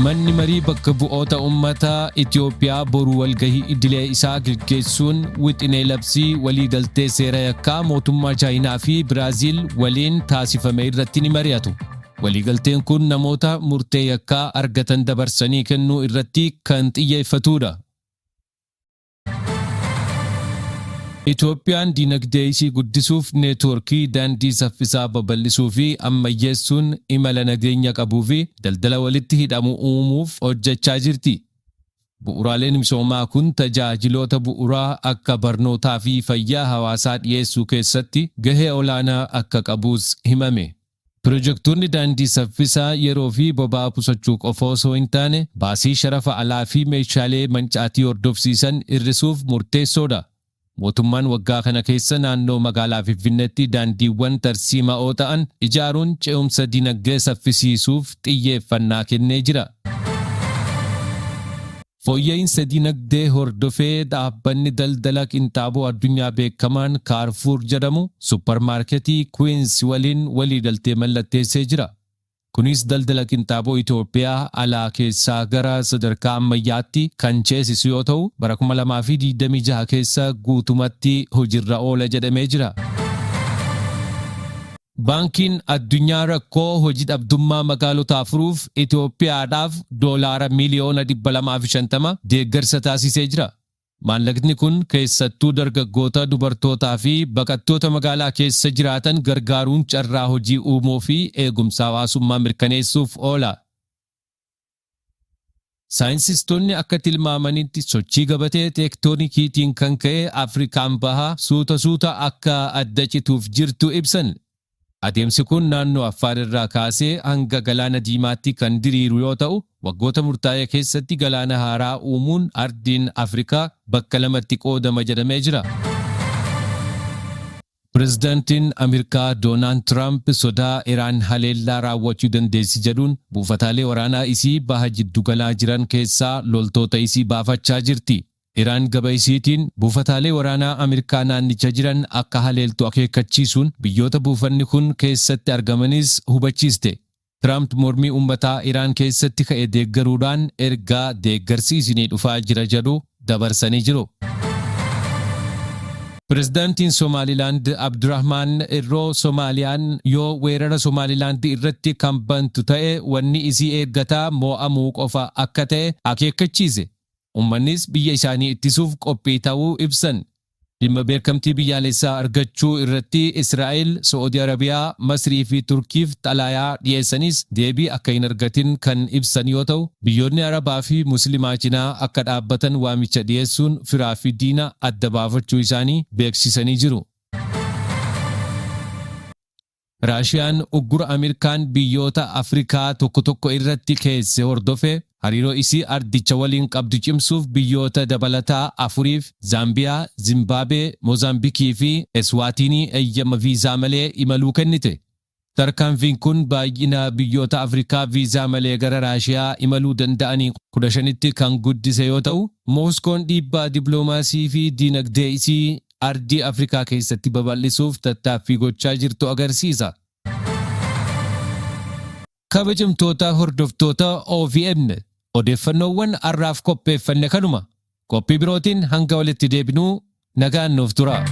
Manni marii bakka bu'oota uummataa Itoophiyaa boru walgahii idilee isaa gaggeessuun wixinee labsii waliigaltee seera yakkaa mootummaa Chaayinaa fi Biraaziil waliin taasifame irratti ni mari'atu. Waliigalteen kun namoota murtee yakkaa argatan dabarsanii kennuu irratti kan xiyyeeffatudha. Itoophiyaan dinagdee ishii guddisuuf neetwoorkii daandii saffisaa babal'isuu fi ammayyeessuun imala nageenya qabuu fi daldala walitti hidhamu uumuuf hojjechaa jirti. Bu'uuraaleen misoomaa kun tajaajiloota bu'uuraa akka barnootaa fi fayyaa hawaasaa dhiyeessuu keessatti gahee olaanaa akka qabus himame. Pirojektoonni daandii saffisaa yeroo fi boba'aa qusachuu qofa osoo hin taane baasii sharafa alaa fi meeshaalee mancaatii hordofsiisan hir'isuuf murteessoodha. Mootummaan waggaa kana keessa naannoo magaalaa Finfinneetti daandiiwwan tarsiima'oo ta'an ijaaruun ce'umsa dinagdee saffisiisuuf xiyyeeffannaa kennee jira. Fooyya'iinsa dinagdee hordofee dhaabbanni daldala qinxaaboo addunyaa beekamaan Kaarfuur jedhamu supparmaarketii Queens waliin waliigaltee mallatteessee jira. Kunis daldala qinxaaboo Itoophiyaa alaa keessaa gara sadarkaa ammayyaatti kan ceesisu yoo ta'u, bara 2026 keessa guutumatti hojiirra oola jedhamee jira. Baankiin Addunyaa rakkoo hojii dhabdummaa magaalotaa furuuf Itoophiyaadhaaf doolaara miiliyoona 250 deeggarsa taasisee jira. Maallaqni kun keessattuu dargaggoota, dubartootaa fi baqattoota magaalaa keessa jiraatan gargaaruun carraa hojii uumuu fi eegumsa hawaasummaa mirkaneessuuf oola. Saayinsistoonni akka tilmaamanitti sochii gabatee teektoonikiitiin kan ka'e Afrikaan Bahaa suuta suuta akka adda cituuf jirtu ibsan. Adeemsi kun naannoo Affaar irraa kaasee hanga Galaana Diimaatti kan diriiru yoo ta'u, waggoota murtaa'e keessatti galaana haaraa uumuun ardiin Afrikaa bakka lamatti qoodama jedhamee jira. Pirezidaantiin Ameerikaa Doonaald Tiraamp sodaa Iraan haleellaa raawwachuu dandeessi jedhuun buufataalee waraanaa isii baha jiddugalaa jiran keessaa loltoota isii baafachaa jirti. Iraan gama isiitiin buufataalee waraanaa Ameerikaa naannicha jiran akka haleeltu akeekkachiisuun biyyoota buufanni kun keessatti argamanis hubachiiste. Tiraamp mormii uummataa Iraan keessatti ka'e deeggaruudhaan ergaa deeggarsi isinii dhufaa jira jedhu dabarsanii jiru. Pirezidaantiin Somaalilaand Abdurrahmaan Irroo Somaaliyaan yoo weerara Somaalilaand irratti kan bantu ta'e wanni isii eeggataa moo'amuu qofa akka ta'e akeekkachiise. Uummannis biyya isaanii ittisuuf qophii ta'uu ibsan. Dhimma beekamtii biyyaalessaa argachuu irratti Israa'el, Sa'uudii Arabiyaa, Masrii fi Turkiif xalayaa dhiyeessanis deebii akka hin argatin kan ibsan yoo ta'u, biyyoonni Arabaa fi Muslimaa cinaa akka dhaabbatan waamicha dhiyeessuun firaa fi diina adda baafachuu isaanii beeksisanii jiru. Raashiyaan uggura Ameerikaan biyyoota Afrikaa tokko tokko irratti keesse hordofee hariiroo isii ardicha waliin qabdu cimsuuf biyyoota dabalataa afuriif Zaambiyaa, Zimbaabuwee, Moozaambiikii fi Eswaatiinii eeyyama viizaa malee imaluu kennite. Tarkaanfiin kun baay'ina biyyoota Afrikaa viizaa malee gara Raashiyaa imaluu danda'anii 15tti kan guddise yoo ta'u, Mooskoon dhiibbaa dippiloomaasii fi diinagdee isii ardii Afrikaa keessatti babal'isuuf tattaaffii gochaa jirtu agarsiisa. Kabajamtoota hordoftoota OVM odeeffannoowwan har'aaf qopheeffanne kanuma. Qophii birootiin hanga walitti deebinuu nagaan nuuf tura.